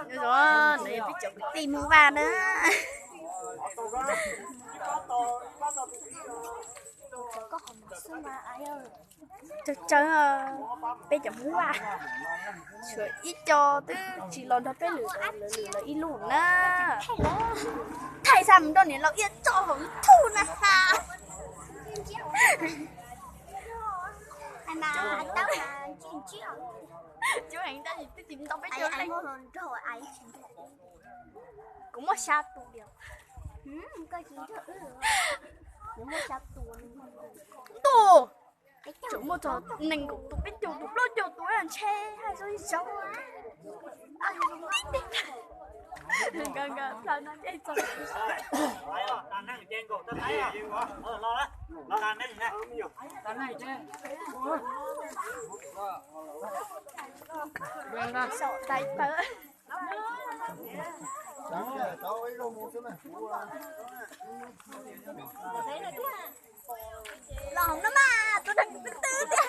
Nyob zoo, nov yog peb cov kwv tij Hmoob Vaj na. Tsawg tsawg, peb cov Hmoob Vaj, tshuav ib co twb tsis los nrog peb lwm, lwm lawv ib lub na. Thaij xa mus nrog niam laus Iab tso hauv YouTube na. Cov heev tab sis twb tsis nto peb caug leej. Kuv muaj xya tus li. Ntuj, tseem muaj txog nees nkaum tus, peb caug tus, plaub caug tus ntshe hais zoo zoo. Nkawd nkawd plaws no ces txog. Saum tais tawv. Los hauv no mas tus neeg twb twb tiag.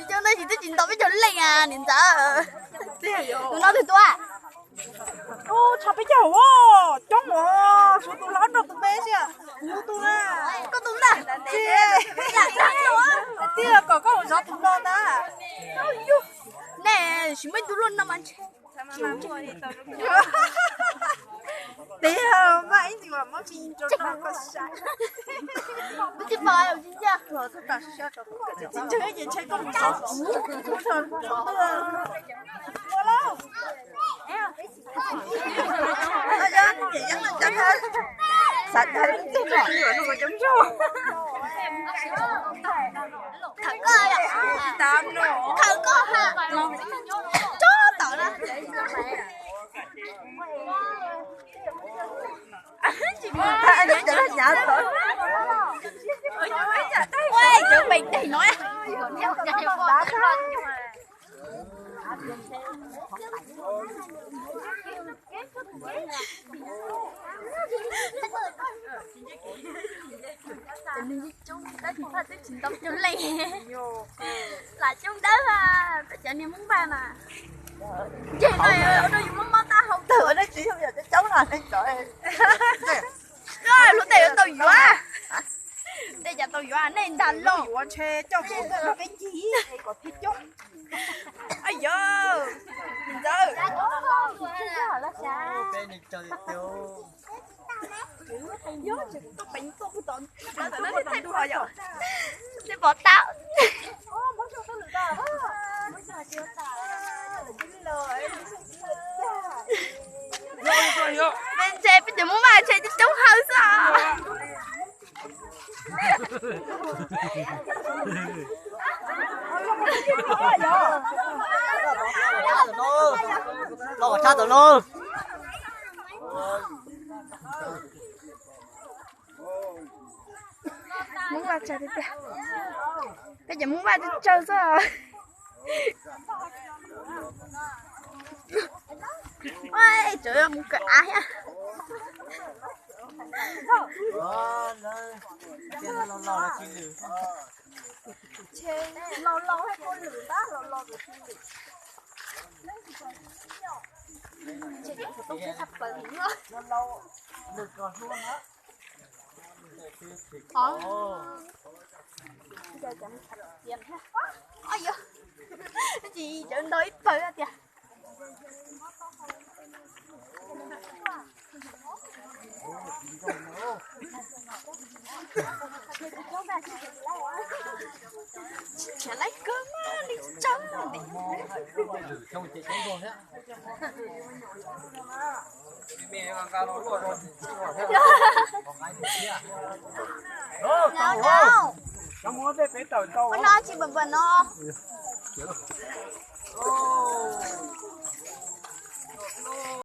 Cov ntawd tsis twb tsis ntaus peb caug leej niam ntxawm. Tus no twg tua? Ub, tshav peb caug, coob os, suav tus hlob nrog tus me xwb. Kuv tus na. Koj tus na. Tiag, kom koj mus zov tus no ntag. Nej sim muaj ib tug luaj no mas ntshe. Tiag, maj ib ntsis mas muab tsis rau koj saib. Tsis pom, tsis ntsia. Tsis ntsia ces ntshe koj mus zov kuv, kuv rau tus twg. Ua lauj. Xav dag tus no, tus no coob zog. Khawm koj, khawm koj ha. Tsob tawm na. Ua cov pem teg no. Cov neeg coob tab sis thaj twb tsis ntau coob leej. Lam coob dawb, peb cov niag Hmoob Vaj mas ntseg no ua rau yus mob mob taub hau tawg. Ua dab tsi yog cov coob no neeg cov. Luag tej yuav tau yuav. Tej cas tau yuav nej ntag lauj. Yuav ntshe coj mus rau peb cig kom thiaj coob. Ay yog, ntxawm. Pov tau. Peb ntshe peb cov Hmoob Vaj ntshe coob hawv xwb os. Los tshaj tau no. Hmoob Vaj tsawg tiag tiag. Peb cov Hmoob Vaj tsawg tsawg xwb. Ua, tsam mus kawm av thiab. Tsis cov ntau ib pawg tiag. Tsis laib kawg mas li tsawg. Qhov no tsis npam npam no.